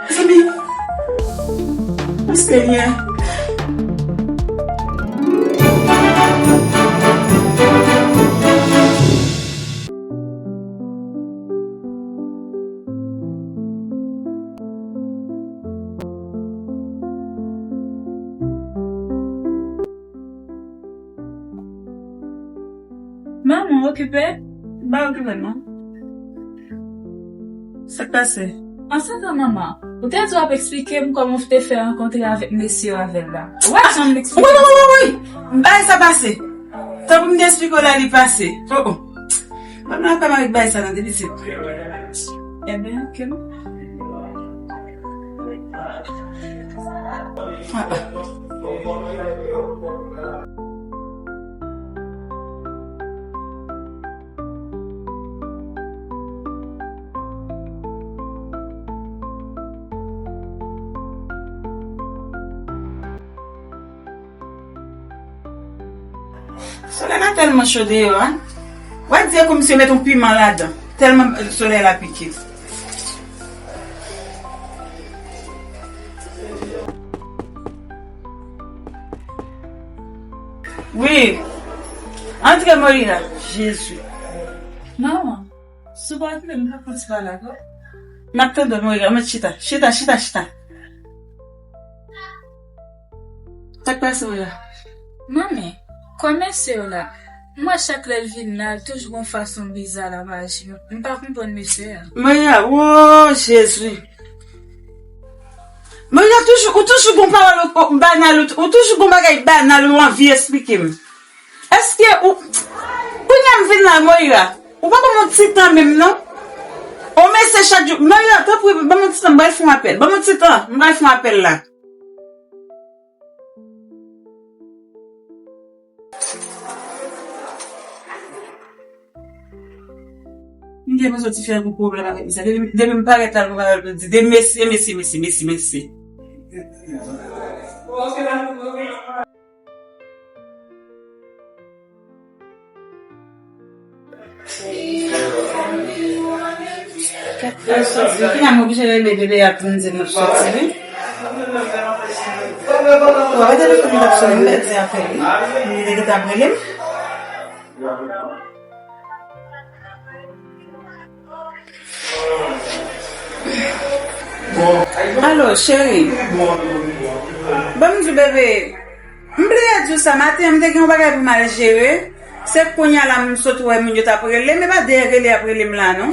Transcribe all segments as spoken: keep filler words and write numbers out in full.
Mezanmi, misye byen. Manman, okipe? M pa okipe, non. Sa k pase? Antretan, manman, ou te di w ap eksplike m kòman w te fè rankontre avèk mesye yo avè l la. Ou wè jan m eksplike. Wi, wi, wi, wi, wi. Bagay sa pase. Tankou m te eksplike w la, li pase. Oh, oh. Ban m lakòm avèk bagay sa nan depi se. Ebyen, oke, non. Ah, ah. Solèy la tèlman cho deyò a. Wè di kòmsi yo met yon piman ladan. Tèlman solèy la pike. Wi. Antre, Moira. Jezi. Manman, si w pa tande m, m pa konn si pale avè w. M ap tande w, Moira. Mwen chita. Chita, chita, chita. Sa k pase w la? Manmi, kòm mesye yo la, m wè chak lè l vin la, l toujou gon fason biza l ap aji. M pa konprann mesye a. Maria, wo, Jezi. Maria, toujou, ou toujou gon pawòl ou, ou banal, ou, ou toujou gon bagay banal ou anvi eksplike m. Èske ou, kounye a m vin la, Maria, ou pa ban m yon ti tan menm, non? On mesye chak jou. Maria, tanpri, ban m yon ti tan, m pral fè yon apèl. Ban m yon ti tan, m pral fè yon apèl la. M gen pou soti fè yon pwoblèm avèk misye. Depi, depi m parèt la, m parèt pou di de mesye, mesye, mesye, mesye, mesye. Kounye a m oblije rele bebe a pou m di l m ap soti, wi. Ou wè telefòn m t ap sonnen, m pèdi apèl li. Li te gentan ap rele m. Alo, cheri. Ban m di w, bebe, m bliye di w sa, maten an, m te gen yon bagay pou m al jere. Se kounye a la m sot wè moun yo t ap rele m, e pa dèyè rele y ap rele m la, non.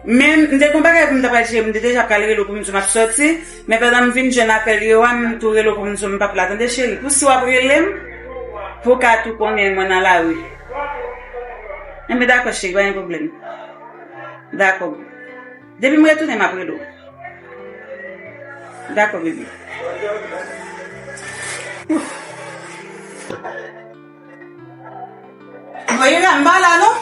Men, m te gen yon bagay pou m ta pral jere, m te deja pral rele w pou m di w m ap soti. Men pandan m vin jwenn apèl yo a, m tou rele w pou m di w m p ap la, tande, cheri. Pou si w ap rele m, pou w ka tou konnen mwen nan lari. Enben, dakò, cheri, pa gen pwoblèm. Dakò. Depi m retounen, m ap rele w. Dakò, bebe. Bon, Ira, m pa la, non?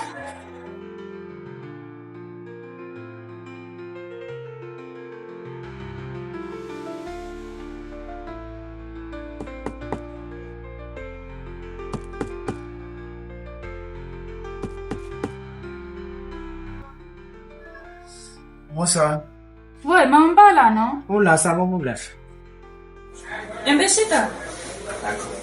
Bonswa. Wi, manman m pa la, non. Ou la, sa bon pou blèf. Enben, chita. Dakò.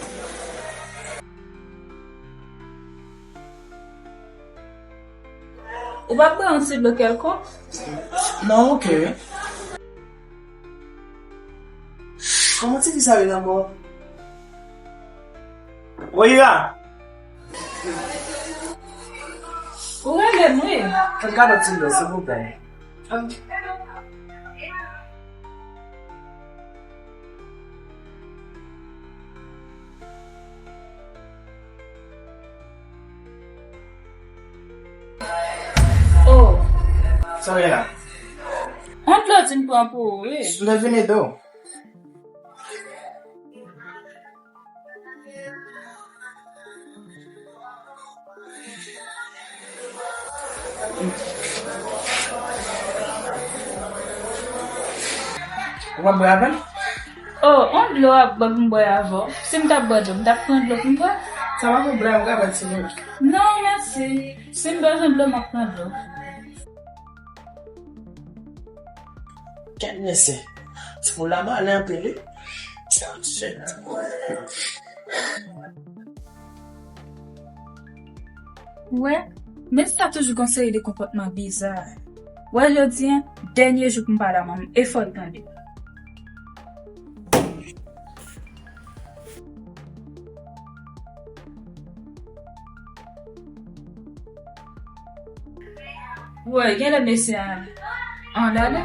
Ou p ap bwè yon ti dlo kèlkonk? Non, oke. Kòman ti fi sa rele ankò? Moira! Ou rele m, wi. Fè m kado ti dlo, silvouplè. Oh. Sa w ye la? On dlo di m pran pou ou, wi. M te vin ede w. Ou p ap bwè avè m? Oh, on dlo w ap bwè pou m bwè avè w. Si m t ap bwè dlo, m t ap pran dlo pou m bwè. Sa pa bon blag, ou ka pran ti dlo. Non, mèsi. Si m bezwen dlo, m ap pran dlo. Kèt mesye. Timoun la malen anpil, wi. Sa, shit. Wè, men sa toujou gon seri de konpòtman biza. Wè, jodi a, dènye jou pou m pale a manman m, e fò l tande. Wè, genlè mesye a ann ale.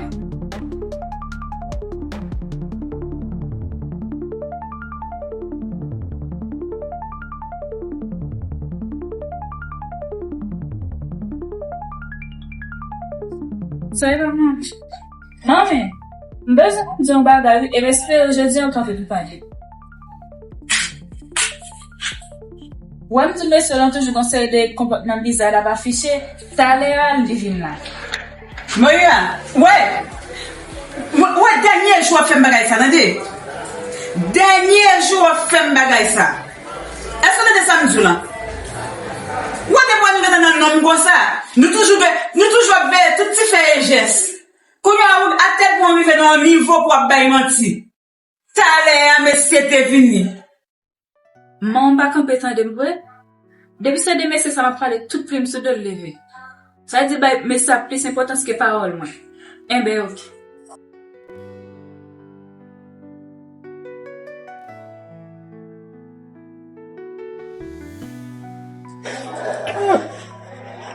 Sa e pa manmi. Manmi, m bezwen konn di yon bagay wi, e m espere jodi a w kanpe pou pale. Wè, m di mesye lan toujou gon seri de konpòtman biza l ap afiche, talè a li vin la. Moira, wè, wè, wè, dènye jou w ap fè m bagay sa, tande? Dènye jou w ap fè m bagay sa. Èske w tande sa m di w lan? Wè, depi w antre nan nonm konsa, nou toujou, nou toujou ap veye tout ti fè e jès. Kounye a, ou atèl pwen w rive nan yon nivo pou w ap bay manti. Talè a, mesye te vini. Manman m pa kanpe tande m vre. Depi se de mesye sa m ap pale, tout plim sou do l leve. Sa di bay mesye a plis enpòtans ke pawòl mwen. Enben, oke.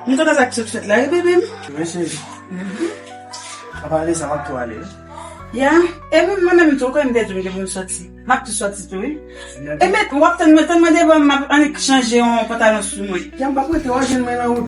M kontan sa k sot fèt la, wi, bebe m. Wi, cheri. Apa de sa, m ap tou ale, wi. Ya, e mwen, mwen menm tou, ou konnen m te di w m gen pou m soti. M ap tou soti tou, wi. E men, w ap tann mwen, tann mwen devan, m ap annik chanje yon pantalon sou mwen. Ya, m p ap rete, w a jwenn mwen nan wout.